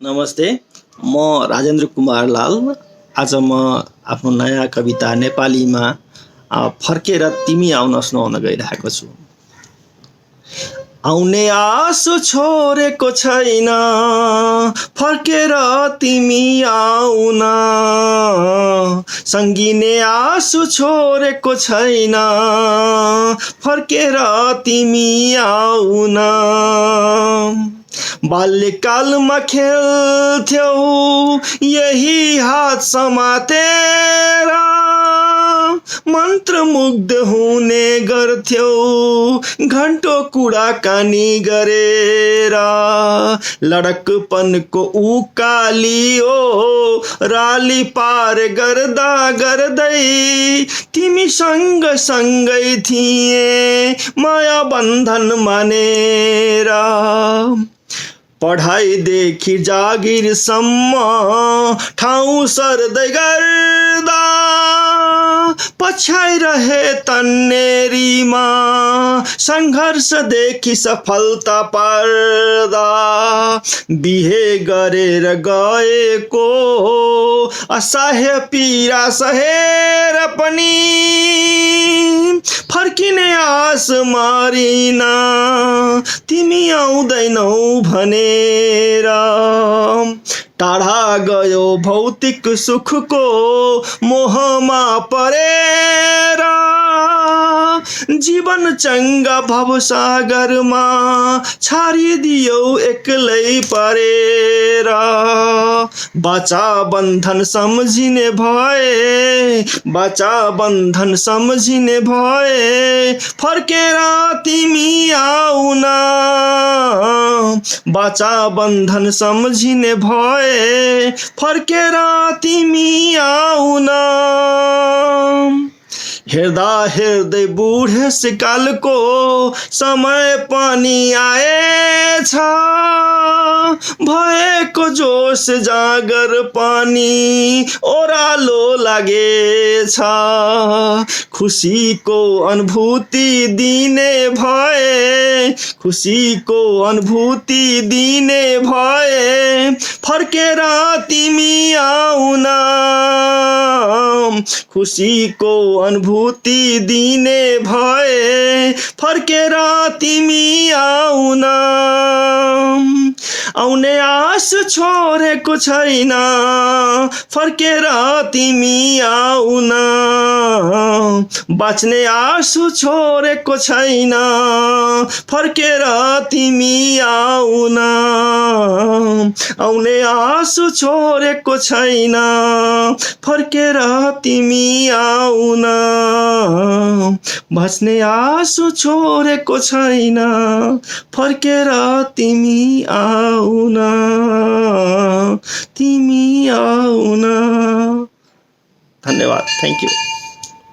नमस्ते, म राजेन्द्र कुमार लाल। आज म आफ्नो नयाँ कविता नेपालीमा फर्केर तिमी आउन सुनाउन गइरहेको छु। आउने आशु छोडेको छैन, फर्केर तिमी आउन। सङ्गिने आशु छोडेको छैन, फर्केर तिमी आउन। बाल्यकालमा खेल्थ्यौ यही हात समातेर, मन्त्रमुग्ध हुने गर्थ्यौ घन्टो कुराकानी गरेर। लडकपनको उकालियो राली पार गर्दा गर्दै तिमीसँग सँगै थिए माया बन्धन मानेर। पढाइदेखि जागिरसम्म ठाउँ सर्दै गर्दा पछ्याइरहे तन्नेरीमा सङ्घर्षदेखि सफलता पार्दा। बिहे गरेर गएको असह्य पीडा सहेर पनि फर्किने आस मारिन तिमी आउँदैनौ भनेर। टाढा गयो भौतिक सुखको मोहमा परेर, जीवन चङ्गा भवसागरमा छाडिदियो एक्लै परेर। बाचा बन्धन सम्झिने भए, बाचा बन्धन सम्झिने भए, फर्केर तिमी आउन। बाचा बन्धन सम्झिने भए, फर्केर तिमी आउन। हेर्दा हेर्दै बुढेसकालको समय पनि आएछ, भएको जोस जागर पनि ओह्रालो लागेछ। खुसीको अनुभूति दिने भए, खुसीको अनुभूति दिने भए, फर्केर तिमी आउन। खुसीको अनुभूति दिने भए, फर्केर तिमी आउन। आउने आश छोडेको छैन, फर्केर तिमी आउन। बाँच्ने आशु छोडेको छैन, फर्केर तिमी आउन। आउने आशु छोडेको छैन, फर्केर तिमी आउन। बाँच्ने आशु छोडेको छैन, फर्केर तिमी आउन, तिमी आउन। धन्यवाद, थ्याङ्क यू।